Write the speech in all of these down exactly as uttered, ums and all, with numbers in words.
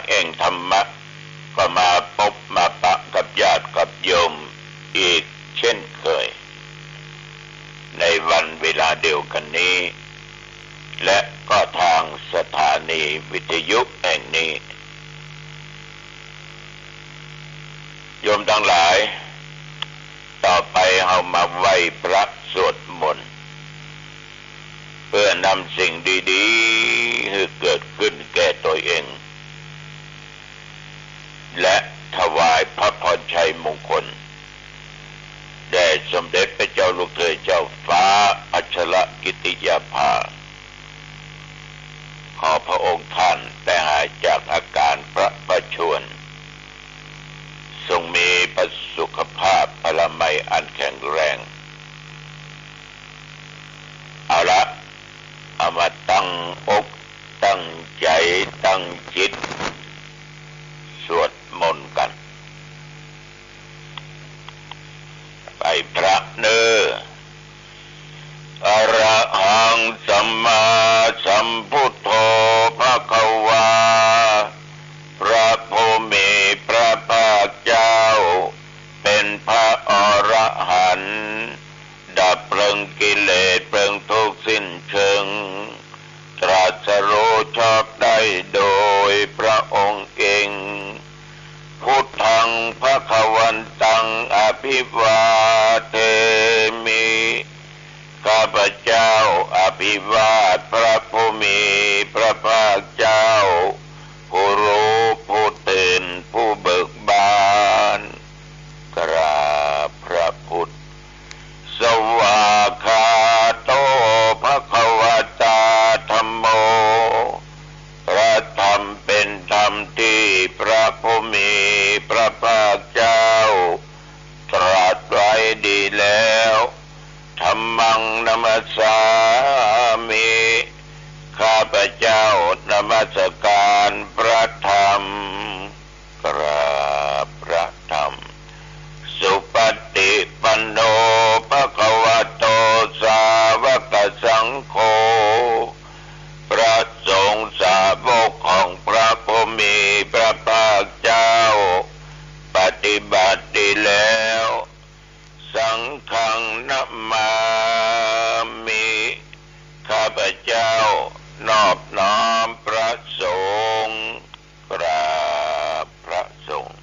แห่งธรรมะ ก็มาปบมาปะกับญาติกับโยมอีกเช่นเคย ในวันเวลาเดียวกันนี้ และก็ทางสถานีวิทยุแห่งนี้ โยมตังหลาย ต่อไปเฮามาไหว้พระสวดมนต์ เพื่อนำสิ่งดีๆ หื้อเกิดขึ้นแก่ตนเอง และถวายพระพรชัยมงคล แด่สมเด็จพระเจ้าลูกเธอเจ้าฟ้าพัชรกิติยาภา ขอพระองค์ท่านได้หายจากอาการพระประชวร ทรงมีพระสุขภาพพลามัยอันแข็งแรง เอาละ เอามาตั้งอกตั้งใจ๋ตั้งจิต สวดมนต์กั๋น ไหว้พระเน่อ อะระหังสัมมาสัมพุทโธภะคะวา พระผู้มีพระภาคเจ้า เป๋นพระอรหันต์ ดับเพลิงกิเลสเพลิงทุกข์สิ้นเชิง ตรัสรู้ชอบได้โดยพระองค์เอง พุทธังภะคะวันตังอะภิวาเทมิ ข้าพเจ้าอภิวาทพระผู้มีพระภาคเจ้า ผู้รู้ผู้ตื่นผู้เบิกบาน กราบพระพุทธ สวากขาโตภะคะวะตาธัมโม พระธรรมเป๋นธรรมตี้พระผู้มีพระภาคเจ้า ตรัสไว้ดีแล้ว ธัมมังนะมัสสามิ ข้าพเจ้านมัสการพระธรรม กราบพระธรรม สุปฏิปันโนภะคะวะโตสาวกสังโฆ พระสงฆ์สาวกของพระผู้มีพระภาคเจ้า ปฏิบัติดีแล้ว สังฆังนะมามิ ข้าพเจ้านอบน้อมพระสงฆ์ กราบพระสงฆ์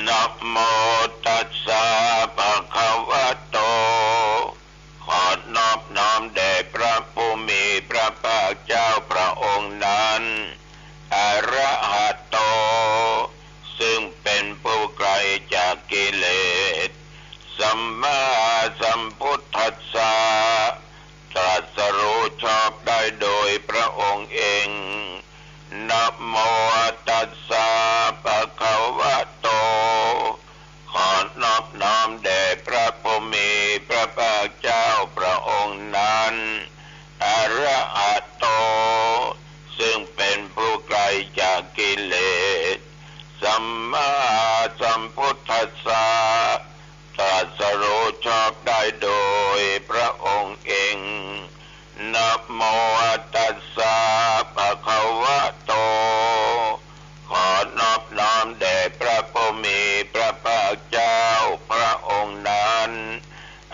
นะโมตัสสะภะคะวะโต ขอนอบน้อมแด่พระผู้มีพระภาคเจ้าพระองค์นั้น อะระหะโต ซึ่งเป๋นผู้ไกลจากกิเลส สัมมาสัมพุทธัสสะ ตรัสรู้ชอบได้โดยพระองค์เอง นะโมตัสสะภะคะวะโต ขอนอบน้อมแด่พระผู้มีพระภาคเจ้าพระองค์นั้น อะระหะโต ซึ่งเป๋นผู้ไกลจากกิเลส สัมมาสัมพุทธัสสะ ตรัสรู้ชอบได้โดยพระองค์เอง นะโมตัสสะภะคะวะโต ขอนอบน้อมแด่พระผู้มีพระภาคเจ้าพระองค์นั้น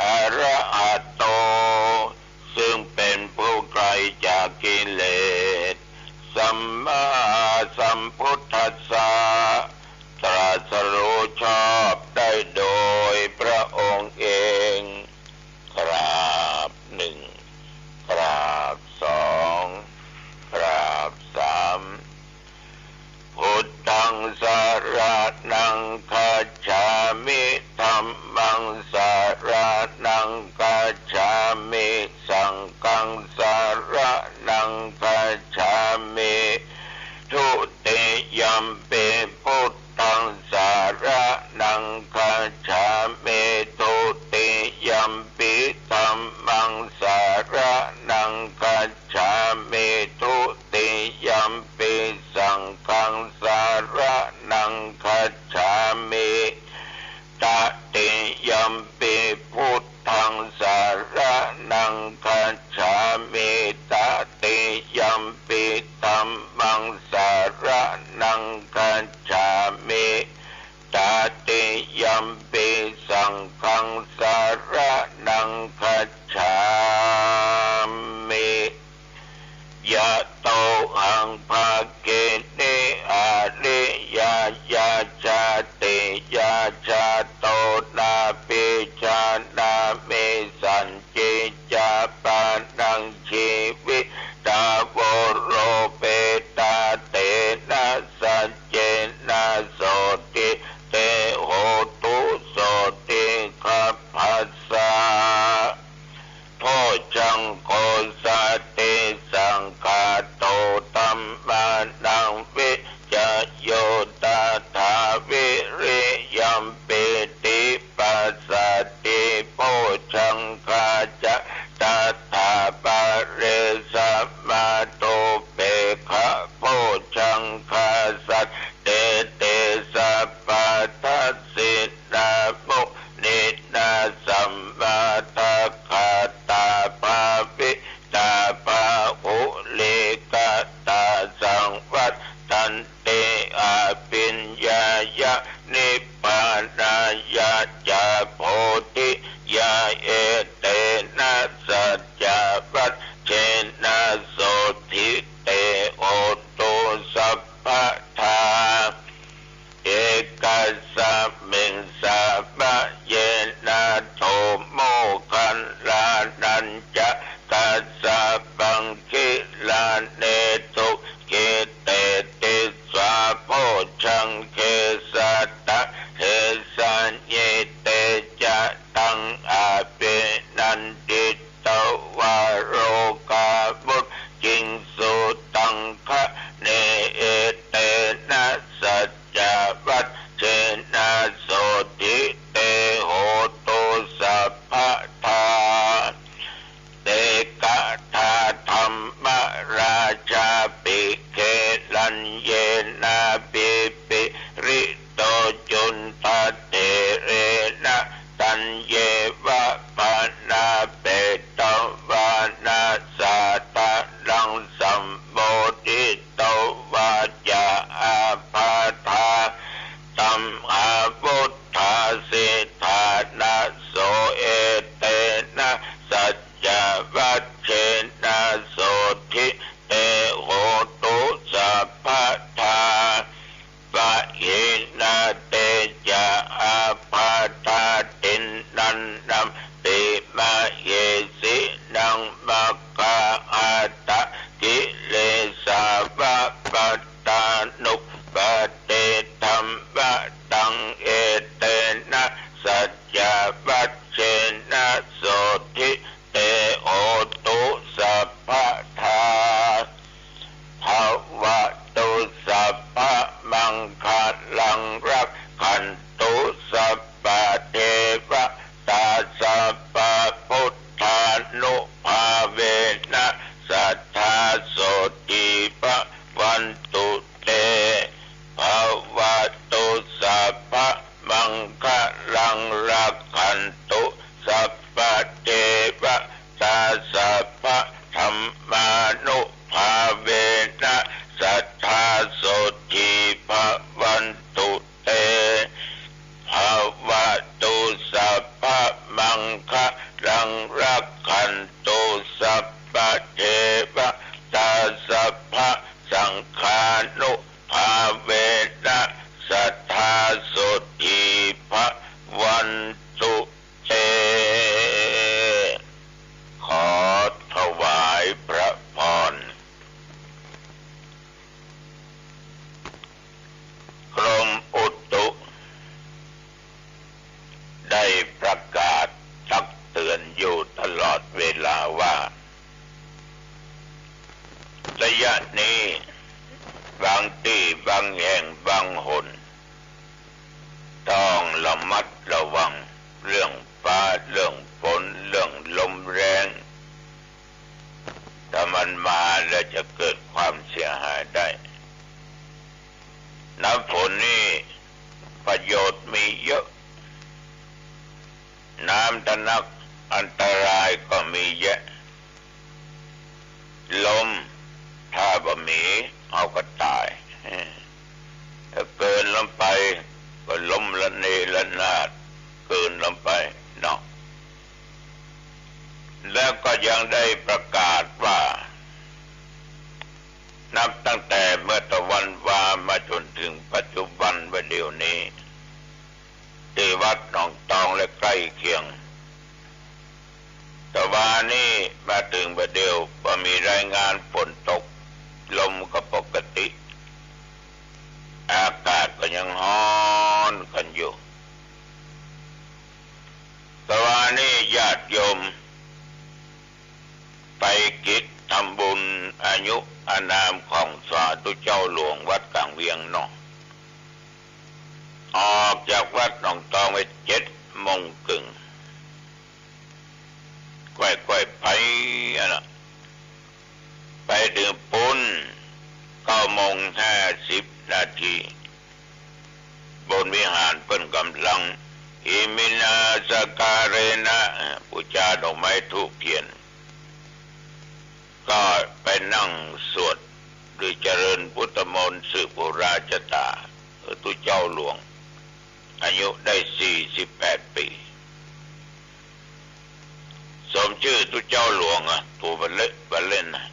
อะระหะโต ซึ่งเป๋นผู้ไกลจากกิเลส สัมมาสัมพุทธัสสะ ตรัสรู้ชอบได้โดยพระองค์เอง กราบหนึ่ง กราบสอง กราบสาม พุทธังสะระณังคัจฉามิ ธัมมังสะระณังคัจฉามิ สังฆังสะระณังคัจฉามิ ทุติยัมปิพุทธังสะระณังคัจฉามิ ทุติยัมปิธัมมังสะระณังคัจฉามิ ทุติยัมปิสังฆังสะระณังคัจฉามิ ตติยัมปิพุทธังสะระณังคัจฉามิ ตติยัมปิธัมมัง ง เขสัตถะ เขสัญญิ เต จะ ตัง อภินันทิตวา โรกามุจจิง สุตังคะเน เอเตนะ สัจจวัชเชนะ โสตถิ เต โหตุ สัพพะทา เต กะถา ธัมมราชาปิ เขรัญเยนาภิปิริตโต จุณฑะเถเรนะ ตัญเยวะ บาณาเปตวานะ สาธะรัง สัมโมทิตวา จะ อาภาธา ธัมมาวุฏฐา สิทธานะโส เอเตนะ สัจจวัชเชนะ โสตถิ เต โหตุ สัพพะทา ปะหินา เต จะ อาภาธา ติณณันตัมปิ มะเหสีนัง มะกาหาตะ กิเลสาวะ ปัตตานุปปาเท ธัมมะตัง เอเตนะ สัจจวัชเชนะ โสตถิ เต โหตุ สัพพะทา ภะวะตุ สัพพะมังคะลัง รักขันตุ สัพพะเทวะตา สัพพะพุทธานุภาเวนะ สัทธา โสตถี ภะวันตุ เต ภะวะตุ สัพพะมังคะลัง รักขันตุ สัพพะเทวะตา สัพพะธัมมานุภาเวนะ สัทธา โสตถี ภะวันตุ เต ภะวะตุ สัพพะมังคะลัง รักขันตุ สัพพะเทวะตา สัพพะสังฆานุภาเวนะ สัทธา โสตถี ภะวันตุ เต ขอถวายพระพร กรมอุตุได้ประกาศตักเตือนอยู่ตลอดเวลาว่า ระยะนี้บางตี้บางแห่งบางหน ต้องระมัดระวังเรื่องฟ้า เรื่องฝน เรื่องลมแรง ถ้ามันมาแล้วจะเกิดความเสียหายได้ น้ำฝนนี่ประโยชน์มีเยอะ น้ำทะลักอันตรายก็มีแยะ ลมถ้าบ่มีเอาก็ต๋าย ถ้าเกินลงไปก็ล้มระเนระนาด เกินลงไปเนาะ แล้วก็ยังได้ประกาศว่า นับตั้งแต่เมื่อตะวันวามาจนถึงปัจจุบันว่าเดี๋ยวนี้ ตี้วัดหนองตองและใกล้เคียง ตะวานี้มาเถิงบ่าเดี่ยวบ่มีรายงานฝนตก ลมก็ปกติ อากาศก็ยังฮ้อนกั๋นอยู่ ตะวานี้ญาติโยมไปกิจทำบุญอายุอานามของสาธุเจ้าหลวงวัดกลางเวียงเนาะ ออกจากวัดหนองตองไปเจ็ดโมงเกิ่ง ก้อยๆ ไปอันน่ะ ไปเถิงปู๊นเก้าโมงห้าสิบนาที บนวิหารเปิ้นก่ำลัง อิมินาสการะนะ ปู๋จาดอกไม้ธูปเตียน ก็ไปนั่งสวดหรือเจริญพุทธมนต์สืบปุราชะต๋า เออ ตุ๊เจ้าหลวง อายุได้สี่สิบแปดปี๋ สมจื้อตุ๊เจ้าหลวงอะ ตั๋วบ่าเล่นบ่าเล่นนะ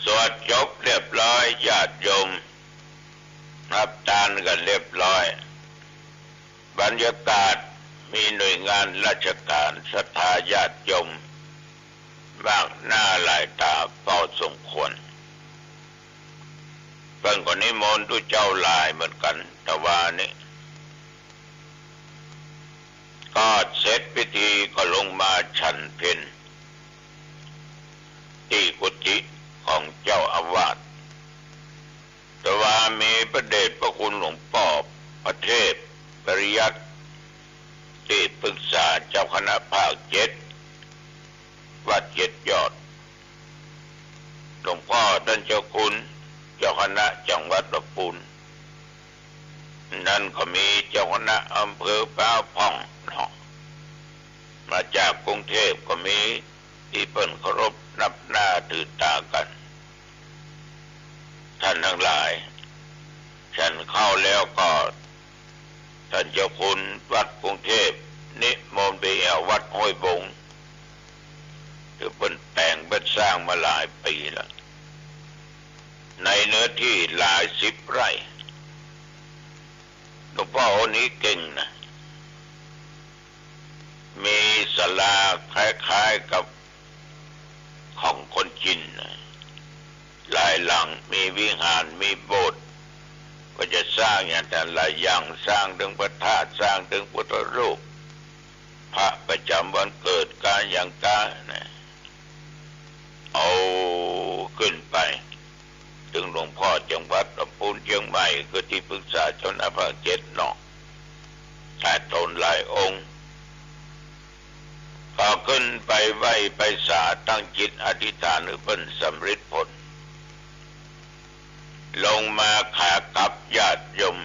สวดจบเรียบร้อย ญาติโยมรับตานกั๋นเรียบร้อย บรรยากาศมีหน่วยงานราชก๋าน ศรัทธาญาติโยม มากหน้าหลายต๋าพอสมควร พ ปิ้นก็นิมนต์ตุ๊เจ้าหลายเหมือนกั๋น ตะวานี้ ก็เสร็จพิธีก็ลงมาฉันเพลตี้กุฏิของเจ้าอาวาส ตะวามีพระเดชพระคุณหลวงป้อพระเทพปริยัติ ตี้ปรึกษาเจ้าคณะภาคเจ็ด วัดเจ็ดยอด หลวงป้อต้านเจ้าคุณเจ้าคณะจังหวัดลำปูน นั้นก็มีเจ้าคณะอำเภอพร้าวพ่องเนาะ มาจากกรุงเทพก็มี ตี้เปิ้นเคารพนับหน้าถือต๋ากั๋น ต้านตังหลาย ฉันข้าวแล้วก็ ต้านเจ้าคุณวัดกรุงเทพนิมนต์ไปแอ่ววัดห้วยบง ตี้เปิ้นแป๋งเปิ้นสร้างมาหลายปี๋แล้ว ในเนื้อตี้หลายสิบไร่ หลวงป้อองค์นี้เก่งนะ มีศาลาคล้ายๆ กับของคนจีนนะ หลายหลัง มีวิหาร มีโบสถ์ ก็จะสร้างอย่างแต่ละอย่าง สร้างตึงพระธาตุ สร้างตึงพุทธรูป พระประจ๋ำวันเกิดกาอย่างกานะ เอาขึ้นไป ตึงหลวงป้อจังหวัดลำปูนเจียงใหม่ คือตี้ปรึกษาเจ้าคณะภาคเจ็ดเนาะ หลายต๋นหลายองค์ ก็ขึ้นไปไหว้ไปสาตั้งจิตอธิษฐานหื้อเปิ้นสำเร็จผล ลงมาขากลับญาติโยม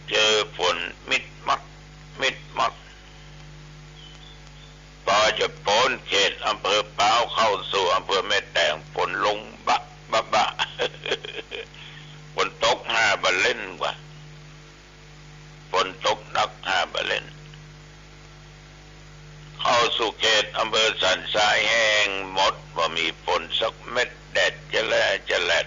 เจอฝนมิดมัด มิดมัด ปอจะป๊นเขตอำเภอพร้าวเข้าสู่อำเภอแม่แตง ฝนลงบะบะบะ ฝนตกห้าบ่าเล่นกว่า ฝนตกหนักห้าบ่าเล่น เข้าสู่เขตอำเภอสันทรายแห้งหมด บ่มีฝนสักเม็ด แดดจะแล่จะแลด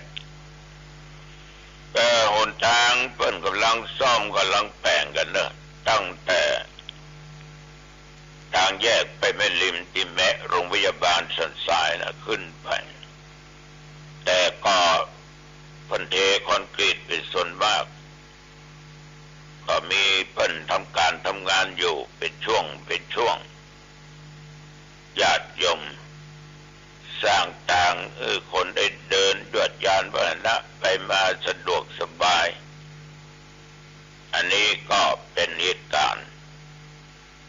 เออ หนตางเปิ้นก่ำลังซ่อมก่ำลังแป๋งกั๋นเนาะ ตั้งแต่ตางแยกไปแม่ริมตี้แมะโรงพยาบาลสันทรายน่ะขึ้นไป แต่ก็เปิ้นเทคอนกรีตเป๋นส่วนมาก ก็มีเปิ้นทำก๋านทำงานอยู่เป๋นช่วงเป๋นช่วง ญาติโยม สร้างตางหื้อคนได้เดินยวดยานพาหนะไปมาสะดวกสบาย อันนี้ก็เป๋นเหตุก๋ารณ์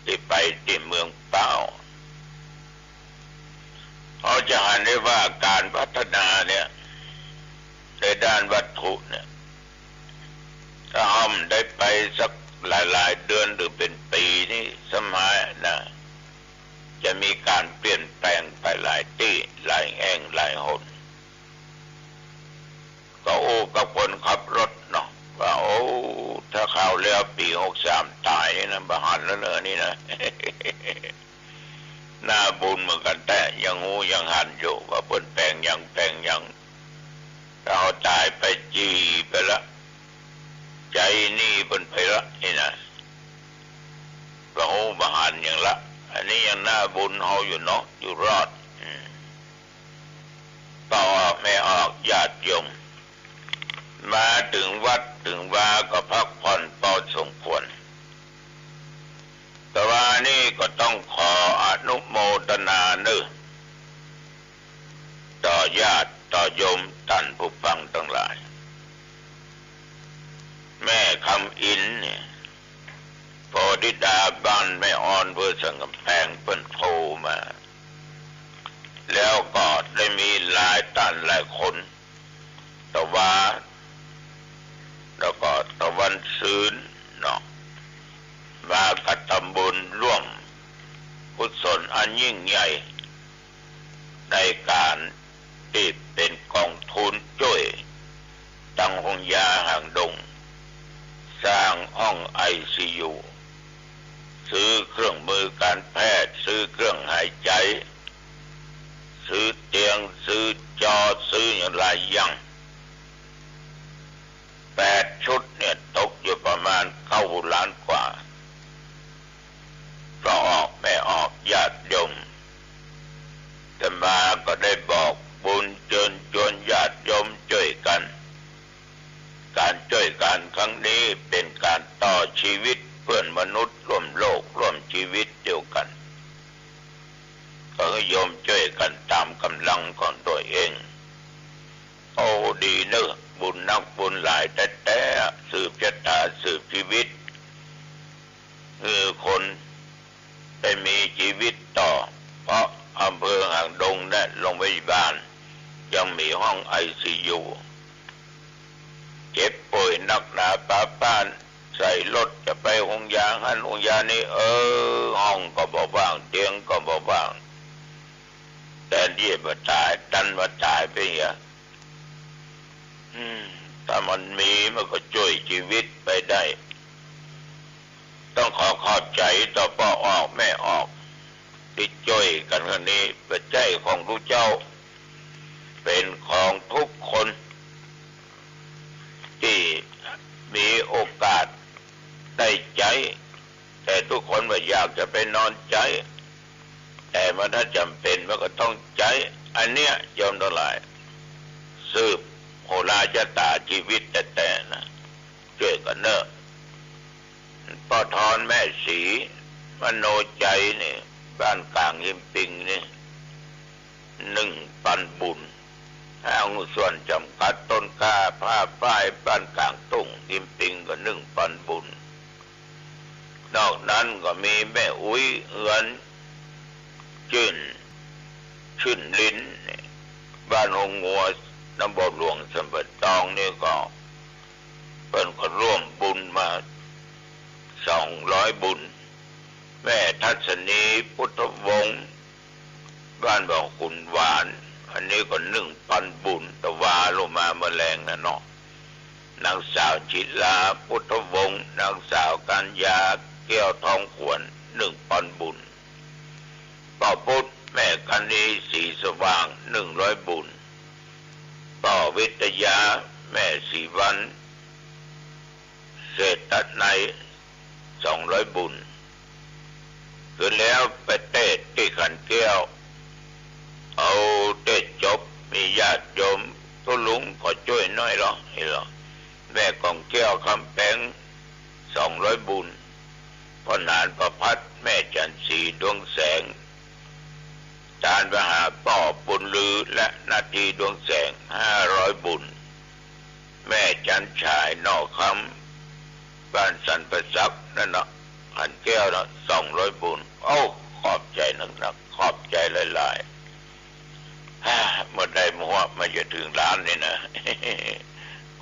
ตี้ไปตี้เมืองพร้าว เฮาจะหันได้ว่าก๋านพัฒนาเนี่ย ในด้านวัตถุเนี่ย ถ้าเฮาบ่ได้ไปสักหลายๆ เดือนหรือเป๋นปี๋นี่ สำหายนะ จะมีก๋านเปลี่ยนแปลงไปหลายตี้ หลายแห่ง หลายหน ก็อู้กับคนขับรถเนาะ ว่า โอ้ ถ้าคราวแล้วปี๋หกสามต๋ายนี่นะ บ่หันแล้วเน่อนี่นะ หน้าบุญเหมือนกั๋นแต๊ ยังฮู้ยังหันอยู่ ว่าเปิ้นแป๋งหยังแป๋งหยัง ถ้าเฮาต๋ายไปจี่ไปละ ใจ๊หนี้เปิ้นไปละนี่นะ บ่ฮู้บ่หันหยังละ อันนี้ยังหน้าบุญเฮาอยู่เนาะ อยู่รอด อืม ป้อออกแม่ออกญาติโยม มาเถิงวัดเถิงวาก็พักผ่อนพอสมควร ตะวานี้ก็ต้องขออนุโมทนาเน่อ ต่อญาติต่อโยมต้านผู้ฟังตังหลาย แม่คำอินเนี่ย โพธิดาบ้านแม่ออนอำเภอสันก๋ำแปงเปิ้นโทรมา แล้วก็ได้มีหลายต้านหลายคน ตะวา แล้วก็ตะวันซืนเนาะ มากระทำบุญร่วมกุศลอันยิ่งใหญ่ ในก๋านตี้เป๋นกองทุนจ้วย ตั้งโฮงยาหางดง สร้างห้องไอซียู ซื้อเครื่องมือการแพทย์ ซื้อเครื่องหายใจ ซื้อเตียง ซื้อจอ ซื้อหยังหลายอย่าง แปดชุดเนี่ยตกอยู่ประมาณเก้าล้านกว่า ป้อออกแม่ออกญาติโยม อาตมาก็ได้บอกบุญเจิญจวนญาติโย เอง โอ้ ดีเนอะ บุญนักบุญหลายแต๊ๆ สืบชะต๋าสืบจีวิต หื้อคนได้มีจีวิตต่อ เพราะอำเภอหางดงและโรงพยาบาลยังมีห้องไอซียู เจ็บป่วยนักหนาปาป๊าน ใส่รถจะไปโฮงยาหั้นโฮงยานี้ เออ ห้องก็บ่ว่าง เตียงก็บ่ว่าง แตนตี้บ่ต๋าย ดันมาต๋ายไปเหีย อืม ถ้ามันมีมันก็จ้วยจีวิตไปได้ ต้องขอขอบใจ๋ต่อป้อออกแม่ออก ตี้จ้วยกั๋นครั้งนี้ บ่ใจ้ของตุ๊เจ้า เป๋นของทุกคน ตี้มีโอกาสได้ใจ๊ แต่ทุกคนบ่อยากจะไปนอนใจ๊ แต่มันถ้าจ๋ำเป๋นมันก็ต้องใจ๊ อันเนี้ยโยมตังหลาย สืบโหราชะต๋าจีวิตแต๊ๆ นะ จ้วยกั๋นเน่อ ป้อทอนแม่ศรี มโนไจยนี่ บ้านก๋างฮิมปิงนี่ นึ่งปันบุญ ห้างหุ้นส่วนจ๋ำกัดต้นกล้าผ้าฝ้ายบ้านก๋างตุ้งฮิมปิงก็นึ่งปันบุญ นอกนั้นก็มีแม่อุ๊ยเอือนจื้น จื้นลิ้น บ้านโฮงงัว นำบ่อหลวงสัมปะตองนี่ก็ เปิ้นก็ร่วมบุญมาสองร้อยบุญ แม่ทัศนี พุทธวงศ์ บ้านบ่อขุนหวาน อันนี้ก็นึ่งปันบุญ ตะวาลงมาเมื่อแลงนะเนาะ นางสาวจิตรา พุทธวงศ์ นางสาวกัญญา แก้วทองขวัญ นึ่งปันบุญ ป้อพุทธ แม่กรณี ศรีสว่าง นึ่งร้อยบุญ ป้อวิทยา แม่ศรีวรรณ เศรษฐนัย สองร้อยบุญ คืนแล้วไปเตศน์ตี้ขันแก้ว เอาเตศน์จบ มีญาติโยมตุ๊ลุงขอจ้วยหน้อยลอ นี่ลอ แม่กองแก้ว คำแปง สองร้อยบุญ ป้อหนานประภัส แม่จันทร์ศรี ดวงแสง จารย์มหา ป้อบุญลือ และนาที ดวงแสง ห้าร้อยบุญ แม่จันทร์ฉาย หน่อคำ บ้านสันประสักนั่นเนาะ ขันแก้วเนาะ สองร้อยบุญ โอ้ ขอบใจ๋นักๆ ขอบใจ๋หลายๆ ฮ่า เมื่อใดเมื่อหัวมันจะเถิงล้านนี่นะ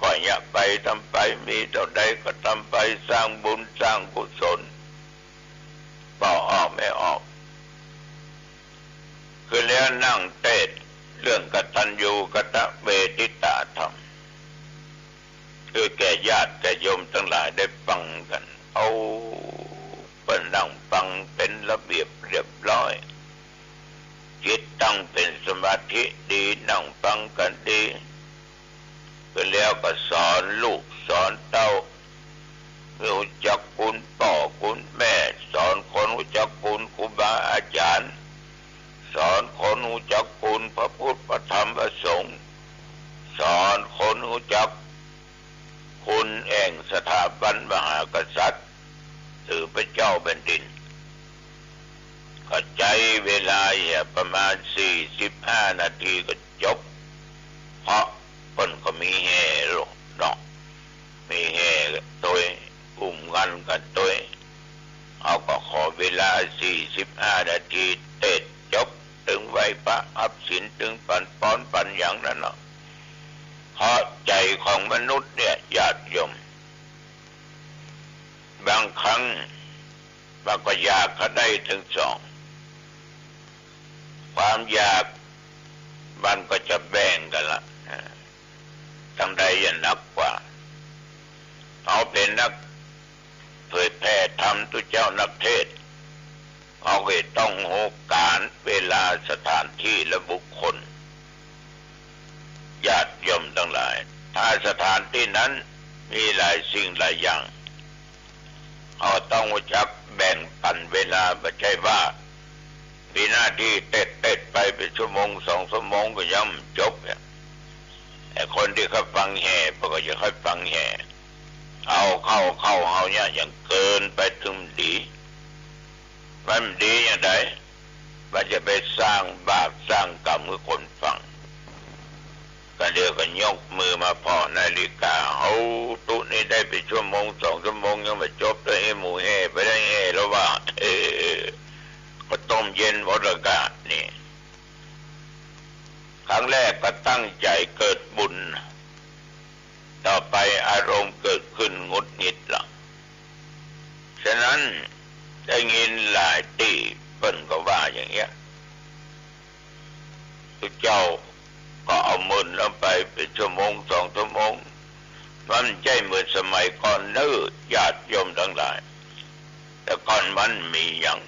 ก็อย่าไปต๋ามไป มีเต้าใดก็ต๋ามไป สร้างบุญสร้างกุศล ป้อออกแม่ออก คืนแล้วนั่งเตศน์เรื่องกตัญญูกตเวทิตาธรรม คือแก่ญาติแก่โยมตังหลายได้ฟังกั๋น เอา เปิ้นนั่งฟังเป๋นระเบียบเรียบร้อย จิตตั้งเป๋นสมาธิดี นั่งฟังกั๋นดี คืนแล้วก็สอนลูกสอนเต้า หื้อฮู้จักคุณป้อคุณแม่ สอนคนฮู้จักคุณครูบาอาจ๋ารย์ สอนคนฮู้จักคุณพระพุทธพระธรรมพระสงฆ์ สอนคนฮู้จักคุณแห่งสถาบันมหากษัตริย์ คือพระเจ้าแผ่นดิน ก็ใจ๊เวลาเหียประมาณสี่สิบห้านาทีก็จบ เพราะเปิ้นก็มีแห่โลกเนาะ มีแห่ตวย อุ้มกั๋นกั๋นตวย เอาก็ขอเวลาสี่สิบห้านาที เตศน์จบ ตึงไหว้พระฮับศีล ตึงปันป๊อนปันหยังนั้นเนาะ เพราะใจ๋ของมนุษย์เนี่ย ญาติโยม บางครั้งมันก็อยากจะได้ตึงสอง ความอยากมันก็จะแบ่งกั๋นละ อ่า ตังใดจะหนักกว่า เอาเป๋นนักเผยแผ่ธรรม ตุ๊เจ้านักเทศน์ เอาก็ต้องฮู้ก๋าลเวลาสถานที่และบุคคล ญาติโยมตังหลาย ถ้าสถานตี้นั้นมีหลายสิ่งหลายอย่าง เฮาต้องฮู้จักแบ่งปันเวลา บ่ใจ้ว่ามีหน้าตี้เตศน์ๆ ไปเป๋นชั่วโมงสองชั่วโมงก็ยังบ่จบเนี่ย ไอ้คนตี้เขาฟังแห่ เปิ้นก็จะใค่ฟังแห่ เอาเข้า เข้าเฮาเนี่ยยังเกินไป ตึงบ่ดี มันบ่ดีอย่างใด มันจะไปสร้างบาปสร้างกรรมหื้อคนฟัง เดี๋ยวก็ยกมือมาผ่อนาฬิกา เฮาตุ๊นี้ได้เป๋นชั่วโมงสองชั่วโมงยังบ่จบ ตวยไอ้หมู่แห่ไปได้แห่แล้วว่า เออ ข้าวต้มเย็นหมดแล้วกะ นี่ ครั้งแรกก็ตั้งใจ๋เกิดบุญ ต่อไปอารมณ์เกิดขึ้นหงุดหงิดละ ฉะนั้นได้ยินหลายตี้เปิ้นก็ว่าอย่างเงี้ย ตุ๊เจ้าก็เอาเมินเอาไปเป๋นชั่วโมงสองชั่วโมง มันบ่ใจ้เหมือนสมัยก่อนเน่อ ญาติโยมตังหลาย แต่ก่อนมันมีอย่าง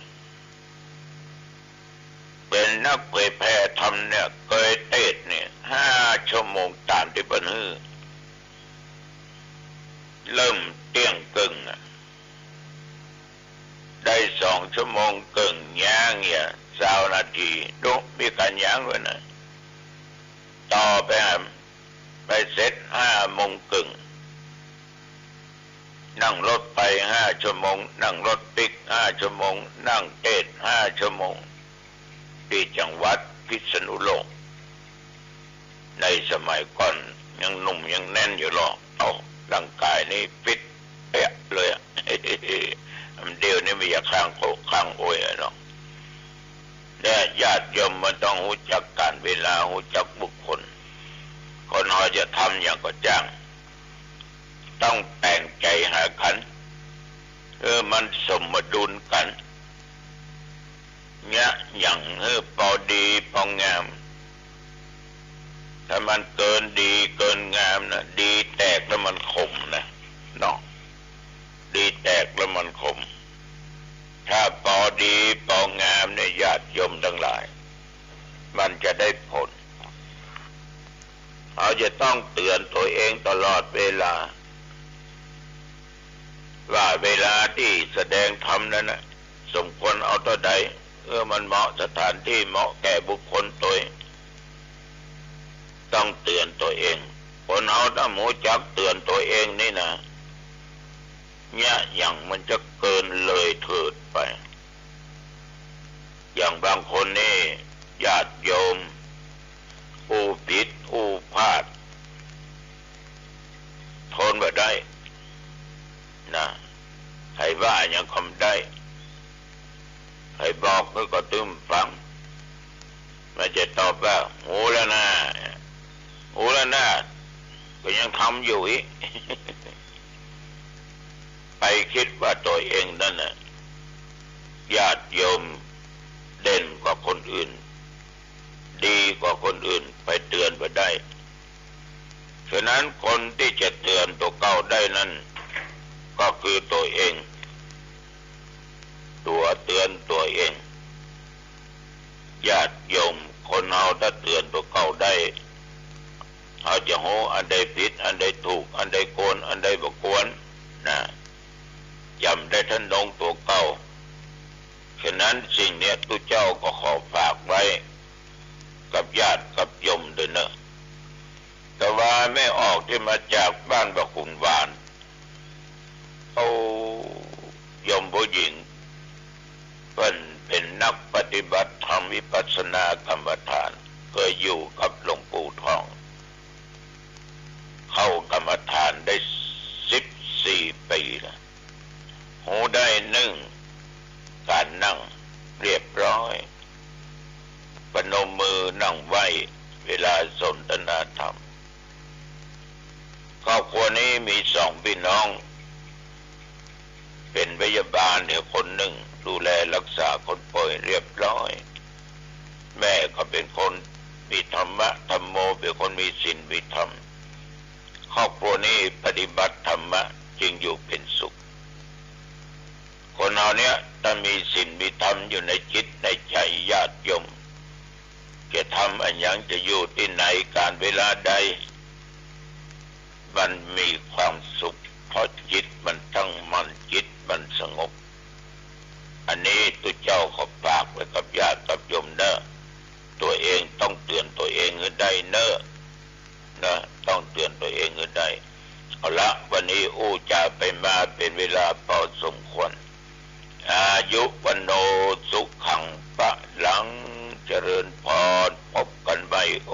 เป๋นนักเผยแผ่ธรรมเนี่ย เกยเตสน์เนี่ย ห้าชั่วโมงต๋ามตี้เปิ้นหื้อ เริ่มเตี้ยงเกิ่งอะ ได้สองชั่วโมงเกิ่ง ย้างเนี่ย ซาวนาที ดู มีก๋านย้างตวยนะ ต่อไปอะ ไปเสร็จห้าโมงเกิ่ง นั่งรถไปห้าชั่วโมง นั่งรถปิ๊กห้าชั่วโมง นั่งเตสน์ห้าชั่วโมง ตี้จังหวัดพิษณุโลก ในสมัยก่อนยังหนุ่มยังแน่นอยู่ลอ เอ้า ร่างก๋ายนี่ฟิตเปี้ยะเลยอะ เดี๋ยวนี้บ่อยากค้างโกะค้างโอยอะเนาะ เนี่ย ญาติโยมมันต้องฮู้จักก๋าลเวลา ฮู้จักบุคคล คนเฮาจะทำหยังก็จ้าง ต้องแต่งใจ๋หากั๋น เออ มันสมดุลกั๋น เยียะหยังหื้อปอดีปองาม ถ้ามันเกินดีเกินงามนะ ดีแตกแล้วมันขมนะ เนาะ ดีแตกแล้วมันขม ถ้าปอดีปองามเนี่ย ญาติโยมตังหลาย มันจะได้ผล เฮาจะต้องเตื๋อนตวยเองตลอดเวลา ว่าเวลาตี้แสดงธรรมนั้นนะ สมควรเอาเต้าใด เออ มันเหมาะสถานตี้ เหมาะแก่บุคคลตวย ต้องเตื๋อนตวยเอง คนเฮาถ้าบ่ฮู้จักเตื๋อนตวยเองนี่นะ เยียะหยังมันจะเกินเลยเถิดไป อย่างบางคนนี่ ญาติโยม อู้ผิดอู้พลาด ทนบ่ได้นะ ใผว่าหยังก็บ่ได้ ใผบอกหื้อก็ตึ้มฟัง มันจะตอบว่า ฮู้แล้วนา ฮู้แล้วนา ก็ยังทำอยู่อี้ก ไปกึ๊ดว่าตวยเองนั้นน่ะ ญาติโยมเด่นกว่าคนอื่น ดีกว่าคนอื่น ไปเตื๋อนบ่ได้ ฉะนั้นคนตี้จะเตื๋อนตั๋วเก่าได้นั้น ก็คือตั๋วเอง ตั๋วเตื๋อนตั๋วเอง ญาติโยม คนเฮาถ้าเตื๋อนตั๋วเก่าได้ เฮาจะฮู้อันใดผิด อันใดถูก อันใดควร อันใดบ่ควร นะ จะบ่ได้ทะนงตั๋วเก่า ฉะนั้นสิ่งเนี้ยตุ๊เจ้าก็ขอฝากไว้กับญาติกับโยมตวยเน่อ แต่ว่าแม่ออกตี้มาจากบ้านบ่าขุนหวาน โอ้ โยมผู้หญิง เปิ้นเป๋นนักปฏิบัติธรรมวิปัสสนากรรมฐาน เกยอยู่กับหลวงปู่ทอง เข้ากรรมฐานได้สิบสี่ปี๋แล้ว ฮู้ได้นึ่ง ก๋านนั่งเรียบร้อย ประนมมือนั่งไหว้เวลาสนทนาธรรม ครอบครัวนี้มีสองปี้น้อง เป๋นพยาบาลเนี่ยคนนึ่ง ดูแลรักษาคนป่วยเรียบร้อย แม่ก็เป๋นคนมีธรรมะธัมโม เป๋นคนมีศีลมีธรรม ครอบครัวนี้ปฏิบัติธรรมะจึงอยู่เป๋นสุข คนเฮาเนี้ยถ้ามีศีลมีธรรมอยู่ในจิตในใจ๋ญาติโยม จะทำอะหยัง จะอยู่ตี้ไหน ก๋าลเวลาใด มันมีความสุข เพราะจิตมันตั้งมั่น จิตมันสงบ อันนี้ตุ๊เจ้าขอฝากไว้กับญาติกับโยมเน่อ ตั๋วเองต้องเตื๋อนตั๋วเองหื้อได้เน่อ นะ ต้องเตื๋อนตั๋วเองหื้อได้ เอาละ วันนี้อู้จ๋าไปมาเป๋นเวลาพอสมควร อายุวัณโณ สุขัง พลัง เจริญพร พบกั๋นใหม่โอ